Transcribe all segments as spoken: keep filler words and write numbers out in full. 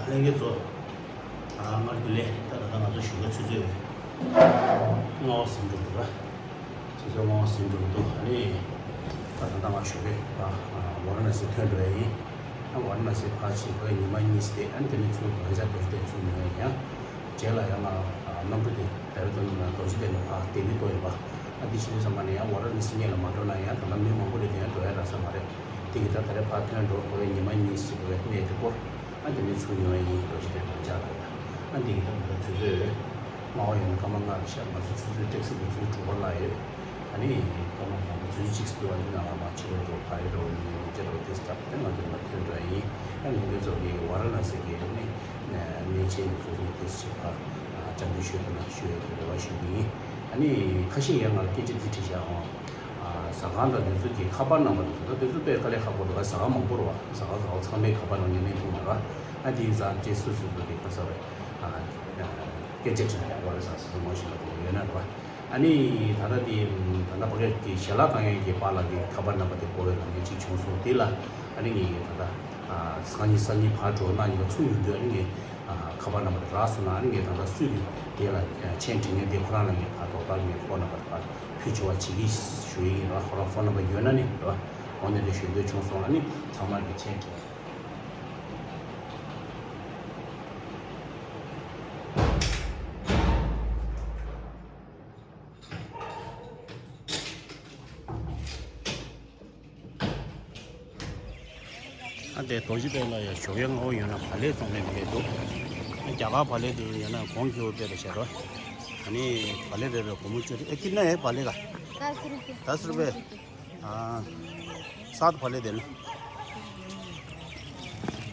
ལྷན་རྒྱས་ཚོ། ཨ། སྔར་དུ་ལས་ད་ལྟ་ང་ཚོ་བཞུགས་སྒར་ཆུ་ཚོད་ལྔ་པ་ཟིན་འགྲོ་འདུག་ར། ཆུ་ཚོད་ལྔ་པ་ཟིན་འགྲོ་འདུག་ཨ་ནི་ད་ད་ལྟ་ང་བཞུགས་སྒར་ཨ་ཝ་ར་ཎ་སི་ཐོན་འགྲོ་ཡ་ཡིན། ཨ་ཝ་ར་ཎ་སི་ཕར་ཕྱིན་དགོས་ཉི་མ་གཉིས་དེ་ཨ་ནི་དེ་ནས་ཚུར་ང་ཅག་རྡོ་རྗེ་གདན་ཚུར་ཉོ་ཡ་ཡིན། ཡང་རྗེས་ལ་ཡང་ང་གནམ་གྲུ་དེ་ཌེ་ར་ཌུན་ནས་རྡོ་རྗེ་གདན་ནས་ཕར་ལྡི་ལི་གཏོང་ཡིན་པ། ཨ་འདི་ཕྱིན་ཙམ་པ་ནས་ཡང་ཝ་ར་ཎ་སི་སྔོན་ལ་མ་འགྲོ་ན་ཡང་ད་ལྟ་མི་མང་པོ་རེད། དེ་ཡང་འགྲོ་ཡ་རག་ས་མ་རེད། དེ་གི་ད་ད་རེས་ཕར་ཐོན་འགྲོ་དགོས་པའི་ཉི་མ་གཉིས་ཤིག་འགྲོ་བའི་གནས་དེ་སྐོར། ཨ་དེ་ནས་ཚུར་ཉོ་ཡ་ཡིན། རྡོ་རྗེ་གདན་དང་ཅག་ལ་ཡ། ཨ་འདི་གི་ད་ད་ཆུ་ཚོད་ལྔ་པ་ཡོད་ན་སྐར་མ་ལྔ་རེ་ཤག་ང་ཚོ་ཆུ་ཚོད་ཊེག་སི་དེ་ཚོ་དྲུག་པ་ལ་ཡོད། ཨ་ནི་སྐར་མ་ལྔ་པ་ཆུ་ཚོད་གཅིག་སྟོད་ཨ་ནི་ནང་ལ་མ་ཕྱི་རུ་འགྲོ་ག་རེ་འགྲོ་ཉིན་ཉིན་བྱེད་རོགས་དེ་སྐབས་དེ་ང་ཚོ་མ་ཐོན་འགྲོ་ཡ་ཡིན། ཨ་ནི་ལྷན་རྒྱས་ཚོ་གི་ཝ་ར་ཎ་སི་གི་ཨ་ནི་གནས་ཆེན་དེ་ཚོ་གི་དེ་ཕྱི་ཕ་བཅར་འདྲི་ཞུས་ཐུབ་ན་ཞུ་ཡ་གི་རེ་བ་ཞུ་གི་ཡིན། ཨ་ནི་ཁ་ཤས་ཡང་ང་ལ་སྐད་ཆ་འདི་དྲིས་བཞག་ཨང་། ཨ། ཟ་ཁང་དང་དེ་ཚོ་གི་ཁ་པར་རྣམ་པ་དེ་ཚོ་ད་དེ་ཚོ་དཔེ་དཀའ་ལས་ཁག་པོ་འདུག་ཟ་ཁང་མང་པོ་རེད་བ། ཟ་ཁང་ཟ་ཁང་ཚང་མའི་ཁ་པར་ནང་ཉན་ནས་འཐུང་མ་རེད་བ། ཨ་དེ་ཡིན་ཙང་དེ་སོ་སོ་སོ་གི་ཁ་ས་རེད། ཨ། སྐད་ཆ་དྲིས་ན་ཡག་པོ་རེད་ཟ་ས་སོ་མ་ཞིག་ལ་དེ་ཡོད་ན་རེད་བ། ཨ་ནི་ད་ལྟ་དེ་ད་ལྟ་ཕ་གི་གི་ཞལ་ལག་བཏང་ཡས་ཀྱི་པཱ་ལགས་ཀྱི་ཁ་པར་རྣམ་པ་དེ་བཀོད་ཡོད་ལ་ངས་ཅིག་བྱུང་སོང་། དེ་ལ་ཨ་ནི་ངས་ད་ལྟ་སང་ཉིན་སང་ཉིན་ཕར་འགྲོ་ན་ཡིན་ལ་ཚུར་ཡོང་དུས་ཨ་ནི་ངས་ཁ་པར་རྣམ་པ་དེ་རག་སོང་ན་ཨ་ནི་ངས་ད་ལྟ་སུས་ཀྱི་དེ་ལ་མཆན་བྲིས་མཁན་དེ་ཁོ་རང་ལ་ངས་ཕར་དོ་བདག་ངས་ཁོ་རང་ལ་ཕར་ཕུལ་ཆོག་པ་བྱེད་ཀྱི་ཞུ་ཡི་ཡིན་ར། ཁོ་རང་ཕོན་ནམ་བར་ཡོད་ན་ནི་ར། འོ་ནས་དེ་ཞུ་འདོད་བྱུང་སོང་། ཨ་ནི་ཚང་མ་གི་མཆན་བྲིས། ཨ་དེ་རྡོ་རྗེ་གདན་ལ་ཡང་ཞོགས་ཀས་སྔ་པོ་ཡོད་ན་བག་ལེབ་བཙོང་ལེན་མེད་འདུག་ཨ་རྒྱ་གར་བག་ལེབ་དེ་ཡོད་ན་གོང་ཁེ་པོ་དཔེ་རེད་བྱས་རོ། ཨ་ནི་བག་ལེབ་རེ་རེ་སྒོར་མོ་བཅུ་རེ། ཨེ་ཀི་ཏི་ན་ཧེ་བག་ལེབ་ག། दस रुपये। दस रुपये। हाँ। सात वाले देना।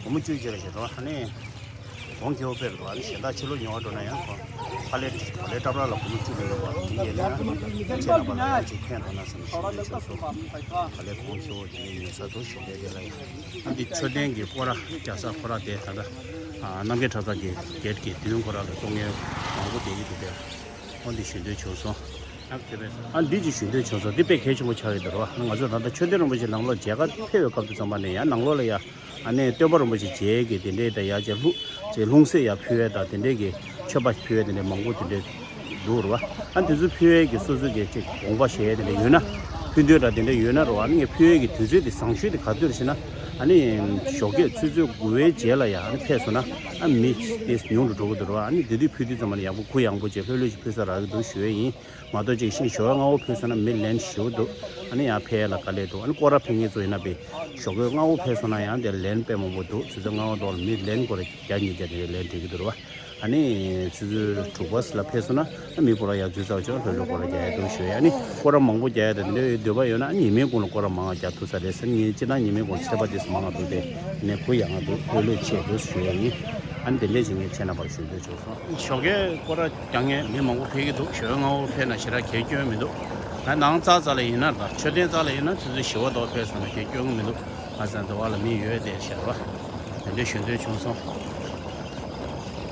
वो मुझे चाहिए रहे थे, तो हने कौन के ऊपर तो हने शेदा चलो न्यों तो ना यार। पहले, पहले टपरा लो, वो मुझे चाहिए रहे थे। ये ना, अच्छे ना बना, अच्छे खेल बना, समझ, समझ, समझ। पहले कौन के वो चाहिए, ये सब तो शेदा दे रहे हैं। अभी छोटे के कोरा, जैसा कोरा दे था ना। हाँ, नंगे था था के, गेट के, तीन कोरा लो, तो ये, हमको दे ही दे। कौन दी शेदा छोड़ सो। ཨ་འདི་ཅིག་ཞུ་འདོད་བྱུང་སོང་། འདི་དཔེ་གལ་ཆེན་པོ་ཆགས་ཡོད་འདུག་རོ། ང་ཚོ་ད་ལྟ་མཆོད་རྟེན་རིན་པོ་ཆེ་ནང་ལོགས་མཇལ་ཁ་ཕེབས་པའི་སྐབས་དུ་ཙམ་པ་ནས་ཡང་ནང་ལོགས་ལ་ཡ་ཨ་ནི་སྟོན་པ་རིན་པོ་ཆེ་མཇལ་གྱི་དེ་འདྲའི་ད་ཡ་ཅེ་ལྷུ་ཅེ་ལྷུང་བཟེད་ཡ་ཕུལ་བའི་ད་དེ་འདྲའི་གི་མཆོད་པ་ཕུལ་བའི་དེ་འདྲའི་མང་པོ་དེ་འདྲའི་འདུག་རོ། ཨ་དེ་ཚོ་ཕུལ་བའི་གི་སོ་སོ་གི་ཅིག་དགོངས་པ་བཞེས་ཡ་དེ་འདྲ་ཡོད་ན། ཕུལ་འདོད་ད་དེ་འདྲ་ཡོད་ན་རོ། ཨ་ནི་ངས་ཕུལ་བའི་གི་དུས་ཚོད་དེ་བཟང་ཤོས་དེ་ག་དུས་རེད་ཟེར་ན། ཨ་ནི་ཞོགས་ཀས་ཆུ་ཚོད་དགུ་པའི་རྗེས་ལ་ཡ་ཨ་ནི་ཕེབས་སོང་ན་ཨ་མི་དེ་ཉུང་དུ་འགྲོ་གི་འདུག་རོ། ཨ་ནི་དེ་དུས་ཕུལ་དུས་ཙམ་པ་ནས་ཡག་པོ་གུ་ཡངས་པོ་ཅིག་ལྷོད་ལྷོད་ཅིག་ཕུལ་ས་རག་གི་འདུག་ཞུ་བ་ཡིན། མ་གཏོགས་ཅིག་ཤིང་ཞོགས་སྔ་པོ་ཕུལ་སོང་ན་མི་ལན་ཞེ་པོ་འདུག་ཨ་ནི་ཡང་ཕལ་ལ་དཀའ་ལས་འདུག་ཨ་ནི་སྐོར་ར་ཕེབས་མཁན་ཚོ་ཡིན་ན་པས་ཞོགས་ཀས་སྔ་པོ་ཕེབས་སོང་ན་ཡང་དེ་ལན་དཔེ་མང་པོ་འདུག་ཆུ་ཚོད་ལྔ་པ་ཐོག་ལ་མི་ལན་སྐོར་ར་བརྒྱ་ཉིས་བརྒྱ་དེ་ལན་སྤྲད་ཀྱི་འདུག་ར་བ། ཨ་ནི་ཆུ་ཚོད་དྲུག་པ་ལ་ཕེབས་སོང་ན་ཨ་མི་སྐོར་ར་ཡར་འཛུལ་ཚར་བ་ཆོག་ལྷོད་ལྷོད་སྐོར་ར་རྒྱག་ཡ་འདུག་ཞུ་ཡ། ཨ་ནི་སྐོར་ར་མང་པོ་རྒྱག་ཡ་དང་དེ་འདྲའི་འདོད་པ་ཡོད་ན་ཨ་ཉི་མའི་གུང་ལ་སྐོར་ར་མང་བ་རྒྱག་ཐུབ་ས་རེད་ཟེར། ཉིན་སྤྱིར་བཏང་ཉི་མའི་གུང་ཚོད་པ་དེ་མང་བ་འདུག་དེ་ནས་གུ་ཡངས་པ་འདུག་ལྷོད་ལྷོད་ཆེ་འདུག་ཞུ་ཡ་ཡིན། ཨ་ནི་དེ་འདྲས་བྱེད་མཁན་ཁྱེད་རྣམ་པར་ཞུ་འདོད་བྱུང་སོང་། ཞོགས་ཀས་སྐོར་ར་རྒྱག་མཁན་མི་མང་པོ་ཕེབས་ཀྱི་འདུག་ཞོགས་པ་སྔ་པོ་ཕེབས་ན་ཞེ་དྲག་གལ་སྐྱོན་མི་འདུག་ད་ནང་རྩ་རྩ་ལ་ཡིན་ན་ད་མཆོད་རྟེན་རྩ་ལ་ཡིན་ན་ཆུ་ཚོད་བཞི་པ་ཐོག་ཕེབས་སོང་ན་གལ་སྐྱོན་གྱི་མི་འདུག་ང་ཚོ་འདི་བ་ལ་མི་ཡོད་དེ་ཤར་བ། དེ་འདྲའི་ཞུ་འདོད་བྱུང་སོང་།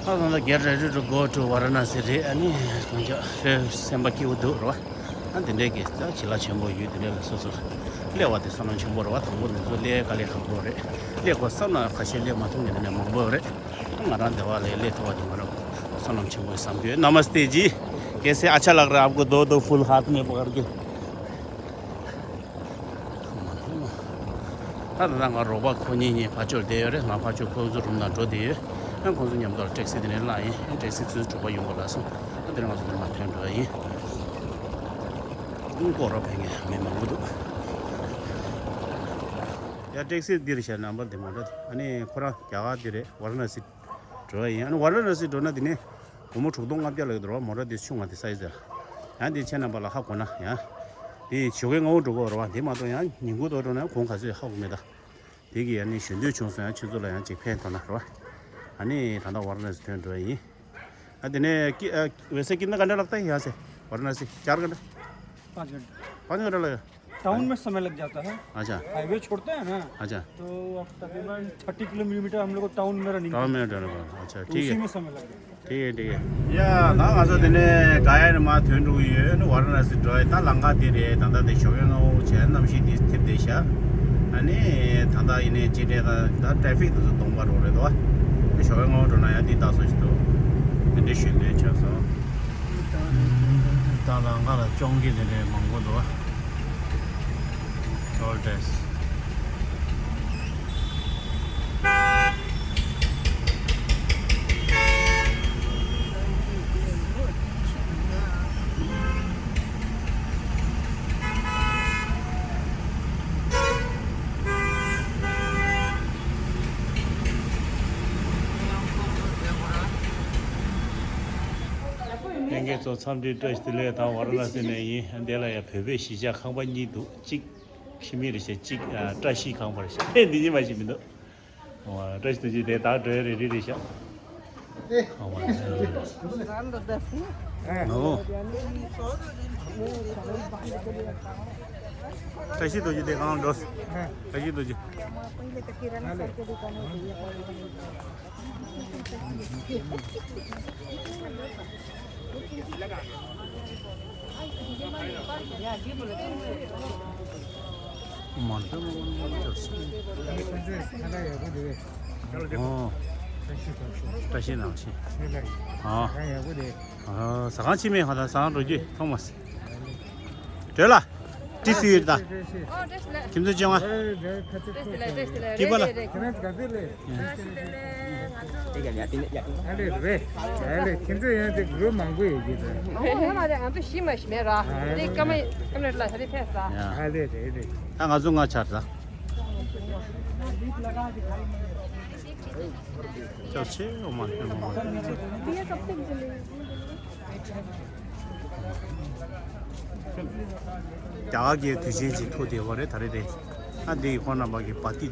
ད་ད་ལྟ་get ready to go to Varanasi རེད། ཨ་ནི་གང་ཅག་ཧེ་སེམས་པ་སྐྱིད་པོ་འདུག་རེད་བ། ཨ་དེ་འདྲའི་གི་ད་བྱི་ལ་ཆེན་པོ་ཡུལ་དེ་འདྲའི་ལ་སོ་སོ་སླེབས་པ་དེ་བསོད་ནམས་ཆེན་པོ་རེད་བ། དང་པོ་དེ་ཚོ་སླེབས་དཀའ་ལས་ཁག་པོ་རེད། སླེབས་དགོས་བསམ་ན་ཁ་ཤས་སླེབས་མ་ཐུབ་མཁན་དེ་འདྲ་མང་པོ་ཡོད་རེད། ང་རང་འདི་བ་ལ་སླེབས་ཐུབ་པ་དེ་ང་རང་བསོད་ནམས་ཆེན་པོ་ཡིན་བསམ་གྱི་ཡོད། नमस्ते जी। कैसे, अच्छा लग रहा है आपको दो दो फूल हाथ में पकड़ के? ད་ད་ལྟ་ང་རོགས་པ་ཁོ་གཉིས་གཉིས་ཕར་ཕྱོགས་བསྡད་ཡོད་རེད། ང་ཕར་ཕྱོགས་ཁོ་ཚོ་རུམ་ནང་འགྲོ་བསྡད་ཡོད། ཡང་ཁོ་ཚོ་མཉམ་དུ་ཊེག་སི་དེ་ནས་བླངས་ཡིན། ཡང་ཊེག་སི་ཚོས་དྲུག་པ་ཡོང་གི་ལབ་སོང་། ཨ་དེ་ནས་ང་ཚོ་དེ་མར་ཐོན་འགྲོ་ཡ་ཡིན། སྐོར་ར་ཕེབས་མཁན་མི་མང་པོ་འདུག་ཡ་ཊེག་སི་འདིར་བཞག་ནམ་བར་དེ་མ་འགྲོ། ཨ་ནི་ཁོ་རང་རྒྱ་གར་འདི་རེད། ཝ་ར་ཎ་སི་འགྲོ་ཡ་ཡིན། ཨ་ནི་ཝ་ར་ཎ་སི་འགྲོ་ན་དེ་ནས་སྒོར་མོ་དྲུག་སྟོང་ལྔ་བརྒྱ་ལ་ཡོད་འགྲོ་བ། མོ་ཊ་དེ་ཆུང་བ་དེ་སའི་ཛི་ལ། ཡང་དེ་ཁྱེད་རྣམ་པ་ལ་ཧ་གོ་ན་ཡང་། དེ་ཞོགས་ཀས་སྔ་པོ་འགྲོ་དགོས་རེད་བ། དེ་མ་གཏོགས་ཡང་ཉིན་གུང་ཐོག་འགྲོ་ན་ཡང་གོང་ག་ཚོད་ཧ་གོ་མེད་ད། དེ་གི་ཡང་ནི་ཞུ་འདོད་བྱུང་སོང་། ཡང་ཁྱེད་ཚོ་ལ་ཡང་ཅིག་ཕན་ཐོགས་ན་རེད་བ། ཨ་ནི་ད་ལྟ་ཝ་ར་ཎ་སི་ཐོན་འགྲོ་ཡ་ཡིན། ཨ་དེ་ནས་ཀི- ཨ- वैसे कितना घंटा लगता है यहाँ से वाराणसी? चार घंटा। पाँच घंटा। पाँच घंटा लगेगा। टाउन में समय लग जाता है। अच्छा। हाईवे छोड़ते हैं ना, अच्छा। तो अब तकरीबन थर्टी किलोमीटर हम लोग को टाउन में रनिंग टाउन में रनिंग करना पड़ेगा। अच्छा, तो ठीक है। उसी में समय लग जाता है। ठीक है, ठीक है। ཡ་ད་ང་ཚོ་དེ་ནས་ག་ཡ་ནས་མར་ཐོན་འགྲོ་གི་ཡོད། ཝ་ར་ཎ་སི་འགྲོ་ཡ་ད་ལམ་ཁ་དེ་རེད། ད་ལྟ་དེ་ཞོགས་ཀས་སྔ་པོ་བྱས་གནམ་གཤིས་དེ་ཐིབས་བསྡད་ཤག་ཨ་ནི་ད་ལྟ་ཡིན་ནའི་ཅི་འདྲས་ད་ད་ཊེ་ཕིག་དེ་ཚོ་སྟོང་པ་རོ་རེད་དོ། ཞོགས་པའི་སྔ་པོ་འགྲོ་ན་ཡང་འདི་ལྟ་སོང་ཞིག་འདུག་དེ་འདྲའི་ཞུ་འདོད་ཆགས་སོང་། ད་ལམ་ཁ་ལ་ཅོང་གི་དེ་འདྲའི་མང་པོ་འདུག་ཊོལ་ཊེགས། ལྷན་རྒྱས་ཚོ་འཚམས་འདྲི་བཀྲ་ཤིས་བདེ་ལེགས། ད་ཝཱ་ར་ཎ་སི་ནས་ཡིན། འདི་ལ་ཡང་བོད་པའི་གཞིས་ཆགས་ཁང་པ་གཉིས་འདུག་གཅིག་ཁྱི་མི་རེད་ཤག་གཅིག་ཨ་བཀྲ་ཤིས་ཁང་པ་རེད་ཤག་ཕན་འདི་གཉིས་མ་ཞིག་མི་འདུག་ཨོ་བཀྲ་ཤིས་ཐུགས་རྗེ། དེ་དག་འགྲོ་ཡ་རེ་རེ་རེད་ཤག་ཨོ་བཀྲ་ཤིས་ཐུགས་རྗེ། དེ་གང་འགྲོ། བཀྲ་ཤིས་ཐུགས་རྗེ། མ་འདྲ་མ་འདྲ་ཅོག་ཙེ། ཨོ། བཀྲ་ཤིས་ནང་བཞིན། ཨ། ཨ། ཟ་ཁང་ཕྱི་མའི་ཧ་ད་ཟ་ཁང་འགྲོ་རྒྱུ་ཐོག་མ་སི། བྲོས་ལ། ཏི་སི་ཡོད་ད། ཨོ་བཀྲ་ཤིས་བདེ་ལེགས། ཁྱིམ་ཚང་བཅོ་ལྔ། བཀྲ་ཤིས་བདེ་ལེགས། བཀྲ་ཤིས་བདེ་ལེགས། ཏི་པ་ལ། རེད་རེད་རེད། ཁྱེད་རང་ག་ཚོད་སླེབས། ཨ་ལེ་རེད། ཨ་ལེ་ཁྱེད་ཚོ་ཡང་དེ་གུ་རུ་མང་པོ་ཡོད་ཀྱི་རེད། ཨོ་ཡོད་མ་རེད། ང་ཚོ་ཤི་མ་ཤི་མེད་ར། ཨ་དེ་ལེ་སྐར་མ་སྐར་མ་ལ་ད་རེ་ཕེབས་ས། ཨ་ལེ་རེད་རེད། ད་ང་ཚོ་ལྔ་ཆར་ད། ཅོག་ཙེ་ཨོ་མ་ཨོ་མ། རྒྱ་གར་གྱི་དུས་ཆེན་ཅིག་ཐུག་བསྡད་པ་རེད་ད་རེས་དེ། ཨ་འདི་ཁོང་རྣམ་པ་གི་བ་ཏི་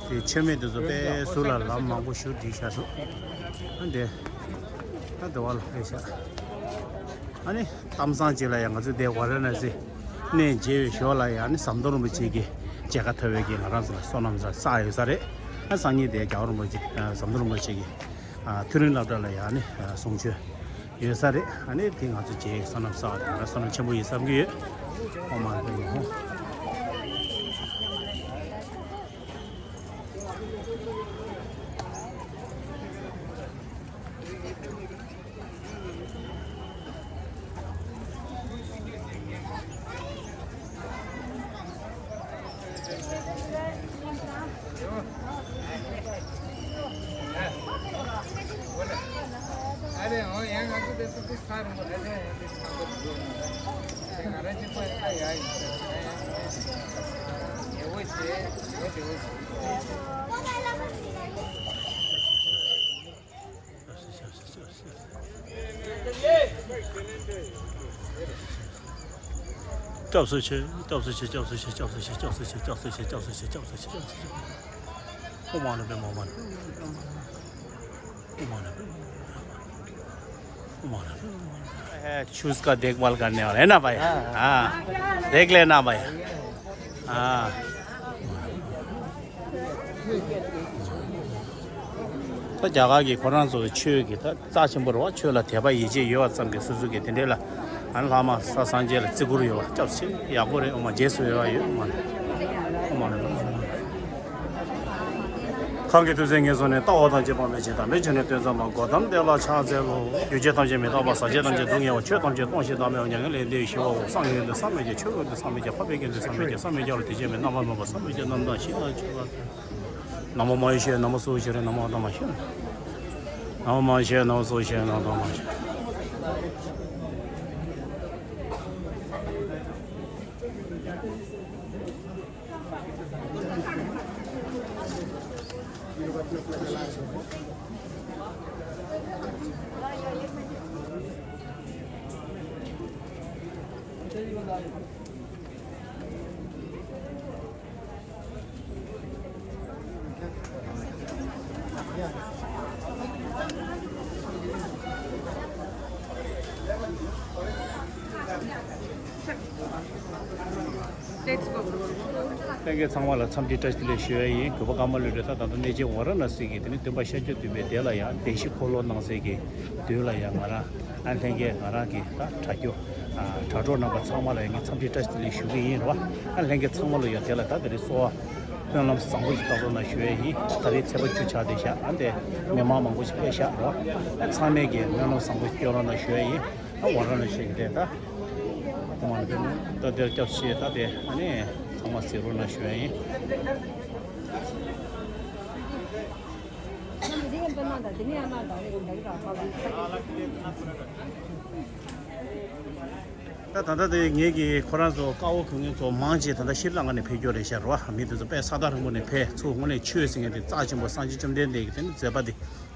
དེ་མཆོད་མེ་དེ་ཚོ་དཔེ་ཟུར་ལ་ལམ་མང་པོ་ཞིག་བསྒྲིགས་བཞག་འདུག་ཨ་འདི་ཨ་འདི་བ་ལ་ཕེབས་ཤག་ཨ་ནི་གཏམ་བཟང་ཅིག་ལ་ཡང་ང་ཚོ་འདི་ཝཱ་ར་ཎ་སི་གནས་མཇལ་བའི་ཞོར་ལ་ཡང་ནི་ཟམ་གདོང་རིན་པོ་ཆེ་གི་མཇལ་ཁ་ཐོབ་པའི་གི་ང་རང་ཚོ་ལ་བསོད་ནམས་བསགས་ཡོད་ས་རེད། ཨ་སང་ཉིན་དེ་རྒྱལ་བ་རིན་པོ་ཆེ་ཟམ་གདོང་རིན་པོ་ཆེ་གི་ཐུན་རིན་སློབ་གྲྭ་ལ་ཡང་ནི་གསུང་ཆོས་ཡོད་ས་རེད། ཨ་ནི་དེ་ང་ཚོ་མཇལ་བསོད་ནམས་བསགས་པ་དེ་ང་རང་བསོད་ནམས་ཆེན་པོ་ཡིན་བསམ་གྱི་ཡོད། ཨོ་མ་ཧོ། སྐྱབས་སུ་མཆི། སྐྱབས་སུ་མཆི། སྐྱབས་སུ་མཆི། ཨོཾ་མ་ཎི་པདྨེ་ཧཱུྃ། ཨོཾ་མ་ཎི་པདྨེ་ཧཱུྃ། ཨོཾ་མ་ཎི་པདྨེ་ཧཱུྃ། ཨོཾ་མ་ཎི་པདྨེ་ཧཱུྃ། ཨོཾ་མ་ཎི་པདྨེ་ཧཱུྃ། ཨོཾ་མ་ཎི་པདྨེ་ཧཱུྃ། ཆུ་སྐ་देखभाल करने वाला है ना भाई? हाँ। देख लेना भाई। हाँ। ད་རྒྱ་གར་གྱི་ཁོ་རང་ཚོ་ཆོས་ཀྱི་ད་རྩ་ཆེན་པོ་རེད་བ། ཆོས་ལ་དད་པ་ཡིད་ཆེས་ཡོད་པ་ཙམ་གྱིས་སོ་སོ་གི་དེ་འདྲའི་ལ་ཨ་ནི་ལྷག་མ་ས་སངས་རྒྱས་ལ་བརྩི་བཀུར་ཡོད་པ། སྐྱབས་ཆེ་ཡག་པོ་རེད། ཨོཾ་མ་རྗེས་སུ་འོས་པ་ཡོད། ཨོཾ་མ་ཎི། ཨོཾ་མ་ཎི། གང་གི་མཐུ་རྩལ་ངན་སོང་ནས། ལྟ་བ་ཐམས་ཅད་སྤང་བའི་ཕྱིར། དམ་པའི་ཆོས་ནི་སྟོན་མཛད་པ། གོའུ་ཏམ་དེ་ལ་ཕྱག་འཚལ་ལོ། རྒྱུ་ཆེན་ཐམས་ཅད་མི་རྟག་པ། ཟག་བཅས་ཐམས་ཅད་སྡུག་བསྔལ་བ། ཆོས་ཐམས་ཅད་སྟོང་ཞིང་དག་མི་འོང་། མྱ་ངན་ལས་འདས་ཞི་བའོ། སངས་རྒྱས་ཀུན་འདུས་བསམ་མི་ཁྱབ། ཆོས་ཀུན་འདུས་བསམ་མི་ཁྱབ། འཕགས་པའི་དགེ་འདུན་བསམ་མི་ཁྱབ། བསམ་མི་ཁྱབ་ལ་དེ་བཞིན་གཤེགས་པའི་རྣམ་པར་སྨིན་པ་བསམ་མི་ཁྱབ། རྣམ་དག་ཤེས་ལ་མཆོད་པ། ན་མོ་མ་ཧེ་ཤཱ་ཡ། ན་མོ་སྭཱ་ཧཱ་ཤཱ་ཡ། ན་མོ་ཨ་ཏ་མ་ཤཱ་ཡ། ན་མོ་མ་ཧེ་ཤཱ་ཡ། ན་མོ་སྭཱ་ཧཱ་ཤཱ་ཡ། ན་མོ་ཨ་ཏ་མ་ཤཱ་ཡ། ལྷན་རྒྱས་ཚང་མ་ལ་འཚམས་འདྲི་བཀྲ་ཤིས་བདེ་ལེགས་ཞུ་ཡ་ཡིན། གུས་པ་ཀརྨ་བློ་གྲོས། ད་ད་ལྟ་གནས་མཇལ་ཝཱ་ར་ཎ་སི་གི་དེ་ནི་སྟོན་པ་ཤཱཀྱ་ཐུབ་པའི་སྡེ་ལ་ཡང་བདེན་བཞི་འཁོར་ལོ་སྣང་གསལ་གྱི་མདུན་ལ་ཡང་ང་རང་ཨ་ལྷན་རྒྱས་ང་རང་གི་ད་གྲྭ་རྒྱུ་ཨ་དྲ་གྲོགས་རྣམ་པ་ཚང་མ་ལ་ཡང་ངས་འཚམས་འདྲི་བཀྲ་ཤིས་བདེ་ལེགས་ཞུ་གི་ཡིན་རོ། ཨ་ལྷན་རྒྱས་ཚང་མ་ལ་ཡང་དེ་ལ་ད་དེ་རིང་གསོལ་བ་ སྨོན་ལམ་བཟང་པོ་ཞིག་བཏབ་རོགས་གནང་ཞུ་ཡས་ཡིན། ད་རེས་ཚེས་པ་བཅུ་ཆགས་བསྡད་ཤག་ཨ་འདི་མི་མང་མང་པོ་ཞིག་ཕེབས་ཤག་རོ། ཨ་ཚང་མས་ཀྱི་སྨོན་ལམ་བཟང་པོ་སྐྱོན་རོགས་གནང་ཞུ་ཡས་ཡིན། ཨ་ཝ་ར་ཎ་ཤི་གི་དེ་ད་ཁོ་མང་པོ་ད་དེར་སྐྱབས་ཤེས་ད་དེ་ཨ་ནི་ཚང་མ་གཟིགས་རོགས་གནང་ཞུ་ཡས་ཡིན། ད་ད་ལྟ་དེ་ངེད་ཀྱི་ཁོ་རང་ཚོ་ཀ་བ་གོན་མཁན་ཚོ་མང་ཆེ་ད་ལྟ་ཤྲི་ལང་ཀ་ནས་ཕེབས་རྒྱུ་རེད་ཤག་རོ། མི་དེ་ཚོ་དཔེ་ས་ཐག་རིང་པོ་ནས་ཕེབས་ཚུར་དངོས་གནས་ཆོས་ཟེར་མཁན་དེ་རྩ་ཆེན་པོ་སངས་རྒྱས་བཅོམ་ལྡན་འདས་ཀྱི་དེ་ནི་མཛད་པ་དེ་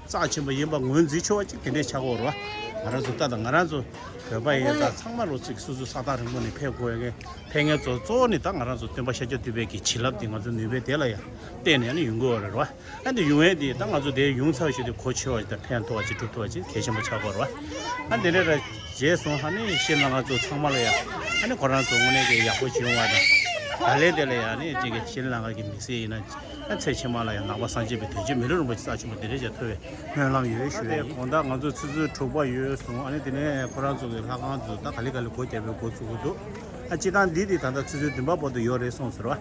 རྩ་ཆེན་པོ་ཡིན་པ་ངོས་འཛིན་ཆོག་པ་ཅིག་དེ་འདྲས་ཆགས་ཀྱི་ཡོད་རེད་བ། ང་རང་ཚོ་ལྟ་དང་ང་རང་ཚོ་བོད་པ་ཡིན་ཙང་ཚང་མ་ལོ་ཚིགས་སོ་སོ་ས་ཐག་རིང་པོ་ནས་ཕེབས་དགོས་ཡ་གི་ཕེབས་མཁན་ཚོ་གཙོ་བོ་ནི་ད་ང་རང་ཚོ་སྟོན་པ་ཤཱཀྱ་ཐུབ་པའི་གི་བྱིན་རླབས་དེ་ང་ཚོ་ནུས་པའི་དེ་ལ་ཡང་བརྟེན་ནས་ནི་ཡོང་གི་ཡོད་རེད་བ། ཨ་འདི་ཡོང་ཡས་འདི་ད་ང་ཚོ་དེ་ཡོང་ཚར་བ་ཞིག་དེ་གོ་ཆོད་བ་ཞིག་དང་ཕན་ཐོགས་བ་ཞིག་སྒྲུབ་ཐུབ་བ་ཞིག་གལ་ཆེན་པོ་ཆགས་ཀྱི་ཡོད་རེད་བ། ཨ་འདི་འདྲས་ར་བྱས་སོང་ཨ་ནི་ཤྲི་ལང་ཀ་ཚོ་ཚང་མ་ལ་ཡང་ཨ་ནི་ཁོ་རང་ཚོ་དངོས་གནས་ཀྱི་ཡག་པོ་བྱུང་བ་དང་། ད་ལན་དེ་ལ་ཡང་ནི་ཅིག་གི་ཤྲི་ལང་ཀ་གི་མི་སེར་ཡིན་ན་ཨ་ཚེ་ཕྱི་མ་ལ་ཡང་ནང་པ་སངས་རྒྱས་པའི་དོན་བྱེད་མི་ལུས་རིན་པོ་ཆེ་རྩ་ཆེན་པོ་འདི་འདྲས་ཅིག་ཐོབ་པའི་སྨོན་ལམ་ཡོད་ཞུ་ཡ་ཡིན། དགོང་དག་ང་ཚོ་ཆུ་ཚོད་དྲུག་པ་ཡོལ་སོང་། ཨ་ནི་དེ་ནས་ཁོ་རང་ཚོ་གི་ལྷ་ཁང་དུ་ད་ག་ལེ་ག་ལེ་སྒོ་བརྒྱབ་པའི་འགོ་ཚུགས་ཀྱི་འདུག་ཨ་སྤྱིར་བཏང་འདི་དེ་ད་ལྟ་ཆུ་ཚོད་བདུན་པ་བར་དུ་ཡོད་རེད་གསུངས་ཟེར་བ།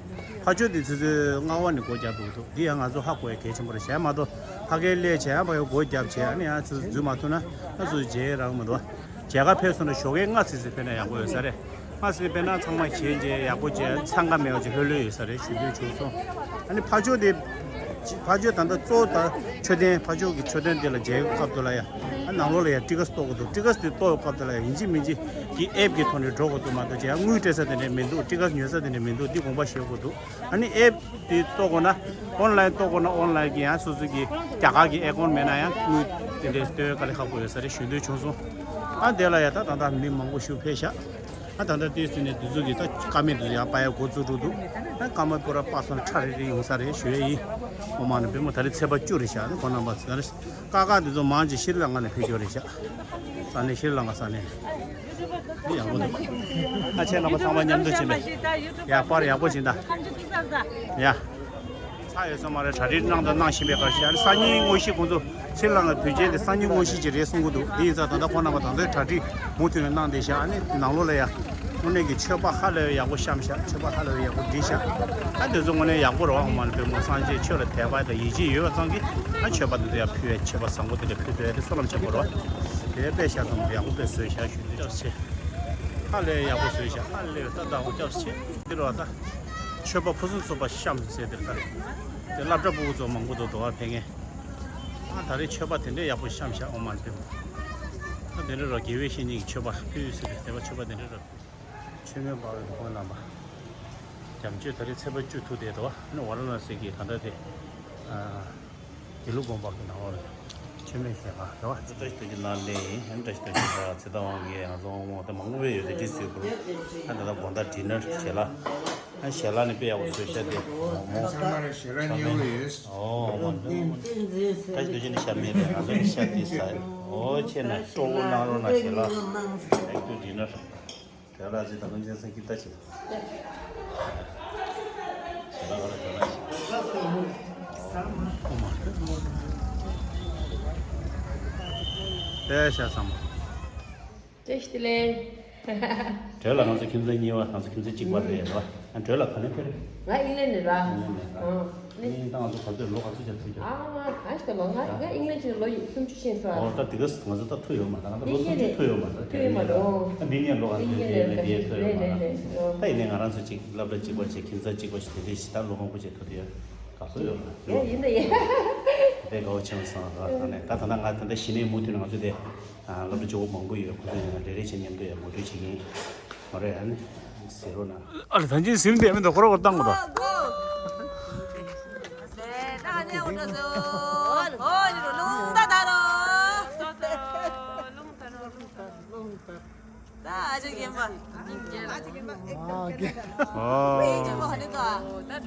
ཕར་ཕྱོགས་དེ་ཆུ་ཚོད་ལྔ་པ་ནས་སྒོ་བརྒྱབ་འདུག་འདུག་འདི་ཡང་ང་ཚོ་ཧ་གོ་ཡ་གལ་ཆེན་པོ་རེད། གཞན་མ་གཏོགས་ཕ་གིར་སླེབས་བྱས་ཡང་ཕ་གིར་སྒོ་བརྒྱབ་བྱས་ཨ་ནི་ཡང་ཆུ་ཚོད་འཛུལ་མ་ཐུབ་ན་ང་ཚོ་མཇལ་རག་མི་འདུག་མཇལ་ཁ་ཕེབས་སོང་ན་ཞོགས་ཀས་སྔ་སི་སི་ཕེབས་ན་ཡག་པོ་ཡོད་ས་རེད། སྔ་སི་སི་ཕེབས་ན་ཚང་མ་མཇལ་མཇལ་ཡག་པོ་བྱས་འཚང་ཁ་མེད་པ་ཅིག་ལྷོད་ལྷོད་ཡོད་ས་རེད་ཞུ་འདོད་བྱུང་སོང་། ཨ་ནི་ཕར་ཕྱོགས་དེ་ཕར་ཕྱོགས་ད་ལྟ་གཙོ་བོ་ད་མཆོད་རྟེན་ཕར་ཕྱོགས་ཀྱི་མཆོད་རྟེན་དེ་ལ་མཇལ་སྐབས་དུ་ལ་ཡ་ཨ་ནང་ལོགས་ལ་ཡ་ཊི་ཀེ་ཊི་གཏོང་དགོས་འདུག་ཊི་ཀེ་ཊི་དེ་གཏོང་བའི་སྐབས་དུ་ལ་ཡ་ཡིན་གཅིག་མིན་གཅིག་གི་ཨེབ་ཀྱི་ཐོག་ནས་འགྲོ་དགོས་འདུག་མ་གཏོགས་ཅིག་ཡང་དངུལ་སྤྲད་ས་དེ་འདྲ་མི་འདུག་ཊི་ཀེ་ཊི་ཉོ་ས་དེ་འདྲ་མི་འདུག་འདི་དགོངས་པ་བཞེས་དགོས་འདུག་ཨ་ནི་ཨེབ་དེ་གཏོང་དགོས་ན་ཨོན་ལན་གཏོང་དགོས་ན་ཨོན་ལན་གྱི་ཡང་སོ་སོ་གི་རྒྱ་གར་གྱི་ཨེ་ཀོན་མེད་ན་ཡང་དངུལ་དེ་འདྲའི་སྟོན་དཀའ་ལས་ཁག་པོ་ཡོད་ས་རེད་ཞུ་འདོད་བྱུང་སོང་། ཨ་དེ་ལ་ཡ་ད་ད་ལྟ་མི་མང་པོ་ཞིག་ཕེབས་ཤག་ཨ་ད་ལྟ་དེ་ཚོ་ནས་དུས་ཚོད་ཀྱི་ད་ཀ་མེད་དུ་ཡང་པ་ཡ་འགོ་བཙུགས་འགྲོ་འདུག་ཨ་ཀ་མ་པུ་ར་པ་སོང་ཁྲ་རེ་རེ་ཡོང་ས་རེད་ཞུ་ཡས་ཡིན། ཨོ་མ་ནི་བེ་མོ་ད་རེས་ཚེས་པ་བཅུ་རེད་ཤག་ཨ་ནི་ཁོང་རྣམ་པ་ཚོ་ད་རེས་ཀ་ཁ་དེ་ཚོ་མང་ཆེ་ཤྲི་ལང་ཀ་ནས་ཕེབས་ཀྱི་རེད་ཤག་ས་གནས་ཤྲི་ལང་ཀ་ས་གནས་ནས། འདི་ཡག་པོ་འདུག་ཨ་ཆེ་རྣམ་པ་ཚང་མ་མཉམ་དུ་ཕྱིན་པས་ཡག་པར་ཡག་པོ་ཕྱིན་ད། ཡ། ཚ་ཡོད་ས་མ་རེད། གྲ་སྒྲིག་གནང་དང་གནང་བཞིན་པའི་སྐབས་ཤིག་ཨ་ནི་སང་ཉིན་དངོས་གཞི་ཁོང་ཚོ་ཤྲི་ལང་ཀ་དུས་ཆེན་དེ་སང་ཉིན་དངོས་གཞི་ཅིག་རེད་གསུང་གི་འདུག་འདི་ཡིན་ཙང་ད་ལྟ་ཁོང་རྣམ་པ་ད་ལྟའི་གྲ་སྒྲིག་མུ་མཐུད་ནས་གནང་བསྡད་ཤག་ཨ་ནི་ནང་ལོགས་ལ་ཡ། དངོས་གནས་ཀྱི་མཆོད་པ་ཧ་ལས་པའི་ཡག་པོ་བཤམས་ཤག་མཆོད་པ་ཧ་ལས་པའི་ཡག་པོ་བསྒྲིགས་ཤག་ཨ་དེ་ཚོ་དངོས་གནས་ཡག་པོ་རེད་བ། ཨོཾ་མ་ཎི་པདྨེ་སངས་རྒྱས་ཆོས་ལ་དད་པ་དང་ཡིད་ཆེས་ཡོད་པ་ཙམ་གྱིས་ཨ་མཆོད་པ་དེ་ཚོ་ཡང་ཕུལ་བའི་མཆོད་པ་བཟང་པོ་དེ་འདྲ་ཕུལ་ཐུབ་ཡ་དེ་བསོད་ནམས་ཆེན་པོ་རེད་བ། དེ་དཔེ་ཤ་ཚ་མོ་ཡག་པོ་དཔེ་བཟོས་ཤག་ཞུ་འདོད་ཅོག་ཆེ། ཧ་ལས་ཡག་པོ་བཟོས་ཤག་ཧ་ལས་ད་ད་འུ་ཅག་ཆེ། འདི་རུ་བ་ད། མཆོད་པ་ཕུན་སུམ་ཚོགས་པ་བཤམས་ཟེར་དེར་ད། དེ་སློབ་གྲྭ་ཕྲུ་གུ་ཚོ་མང་པོ་འདུག་འདུག་བ་ཕེབས་མཁན། ཨ་ད་རེས་མཆོད་པ་དེ་འདྲའི་ཡག་པོ་བཤམས་ཤག་ཨོཾ་མ་ཎི་པདྨེ། ཨ་དེ་འདྲ་རོ་དགེ་བའི་བཤེས་གཉེན་གྱི་མཆོད་པ་ཕུལ་ཟེར་དེ་དེ་བ་མཆོད་པ་དེ་འདྲ་རོ། མཆོད་མེ་སྤར་བའི་དུས་ཁོང་རྣམ་པ། རྒྱབ་མཆོད་ད་རེས་ཚེས་པ་བཅུ་ཐུག་དེ་འདུག་བ་ཨ་ནི་ཝཱ་ར་ཎ་སི་གི་ད་ལྟ་དེ། ཨ། དགེ་ལུགས་དགོན་པ་གི་ནང་ལོགས་ལ་མཆོད་མེ་ཞལ་ཁང་རེད་བ། བཀྲ་ཤིས་རྡོ་རྗེ་ནང་ལས་ཡིན། བཀྲ་ཤིས་རྡོ་རྗེ་ལ་ཚེ་ཐར་དབང་གིས་ང་ཚོ་དབང་མོ་དེ་མང་པོ་ཡོད་དེ་འདི་སུས་བུར། ཨ་ད་ལྟ་དགོང་དག་ཌི་ནར་ཞལ་ལག་ཨ་ཞལ་ལག་ནི་དཔེ་ཡག་པོ་བཟོས་ཤག་དེ་མོག་མོག་ཚང་མ་ལ་ཞལ་ལག་མཉེས་པོ་ཡོད། ཨོ་མ་འདུག་བཀྲ་ཤིས་རྡོ་རྗེ་ནི་ཤ་མེད་རེད། ང་ཚོ་ནི་ཤ་དེ་ཟ་ཡོད། ཨོ་ཁྱེད་ན་སྤྲོ་བོ་གནང་རོགས་གནང་ཞལ་ལག་ཨེག་ཏུ་ཌི་ནར། དེ་ལ་ཅི་ད་ལོ་ཅན་སེང་གི་ལྟ་ཅི། ཞེ་ལ་བ་ལ་དེ་ལ་ཞེ། ཨོ་མ། དེ་ཤ་སམ། བཀྲ་ཤིས་བདེ་ལེགས། བྲོས་ལ་ང་ཚོ་ཁྱིམ་ཚང་གཉིས་པ། ང་ཚོ་ཁྱིམ་ཚང་གཅིག་པ་རེད་ར། ཨ་བྲོས་ལ་ག་ནས་ཕེབས་རེད། ང་ཨིང་ལན་ནས་ར། ཨིང་ལན་ནས་ར། ཨ། ཨིང་ལན་ད་ང་ཚོ་ག་ཚོད་ལོ་ག་ཚོད་ཅིག་ཐུག་ཀྱང་། ཨ་ང་ག་ཞིག་ལོ་ང་ང་ཨིང་ལན་ཅིག་ལོ་ཡི་སུམ་ཅུ་ཕྱིན་སོང་། ཨོ་ད་དེ་ག་ང་ཚོ་ད་ཐུག་ཡོད་མ་རེད། ད་ང་ད་ལོ་སུམ་ཅུ་ཐུག་ཡོད་མ་རེད། ཐུག་ཡོད་མ་རེད། ཨོ། ད་འདི་ནས་ལོ་ག་ཚོད་ཕེབས་ལ་དེ་ཐུག་ཡོད་མ་རེད། ད་ཡིན་ནའི་ང་རང་ཚོ་གཅིག་སློབ་གྲྭ་གཅིག་པ་བྱས། ཁྱིམ་ཚང་གཅིག་པ་བྱས། དེ་འདྲའི་ཞིག་ད་ལོ་མང་པོ་བྱས་ཐུག་དེ་ཡོད། དགའ་བསུ་ཡོད་རེད། ཡ་ཡིན་ད་ཡིན། དེ་དགའ་བོ་ཆེན་པོ་སོང་ར། ད་ནས་ད་ད་ལྟ་ང་ད་ལྟ་གཞི་ནས་མུ་མཐུད་ནས་ང་ཚོ་དེ་སློབ་གྲྭ་གཅིག་པ་མང་པོ་ཡོད། ཁོ་ཚོ་ཡང་རེ་རེ་བྱས་མཉམ་དུ་ཡང་ངོ་སྤྲོད་བྱེད་ཀྱི་ཡིན། མ་རེད། ཨ་ནི་ཟེར་རོགས་གནང་། ཨ་ལ་ད་ཅི་ཟིན་དེ་མི་འདུག་ཁོ་ར་ཁོ་བཏང་གོ་ད། ཨ་ཅག་རྒན་པ། ཨ་ཅག་རྒན་པ། ཨོ།